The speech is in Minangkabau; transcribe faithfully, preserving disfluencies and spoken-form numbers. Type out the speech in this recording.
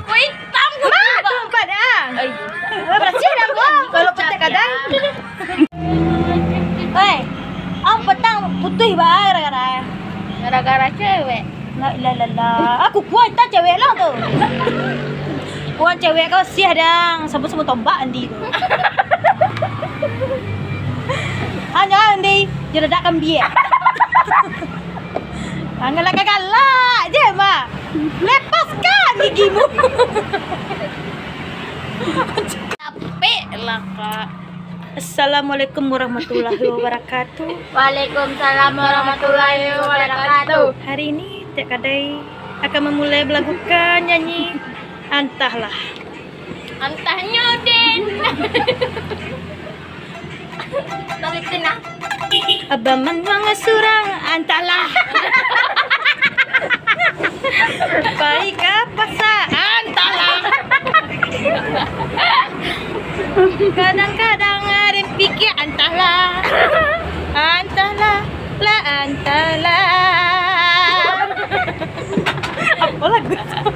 Kau hitam kau. Mak, tu empat ah. Ai. Berasih dah kau. Kalau petek kadai. Oi, ang petang putuih ba gara-gara. Gara-gara cewek. La ilaha illallah. Aku kuat tak cewek lah tu. Kuat cewek kau siah dang. Sabu-sabu tombak andi tu. Hanya andi. Jeredak kambie. Jangan galak-galak je, Mak. Lepaskan gigimu. Capek lah, Kak. Assalamualaikum warahmatullahi wabarakatuh. Waalaikumsalam warahmatullahi wabarakatuh. Hari ini, Tek Kadai akan memulai melakukan nyanyi Antahlah. Antahnyo den. Tapi tenang. Abah manuang surang, antahlah. Pai ka pasa, antahlah. Kadang-kadang den pikia, antahlah. Antahlah, lah, antahlah. Apa lagu tu?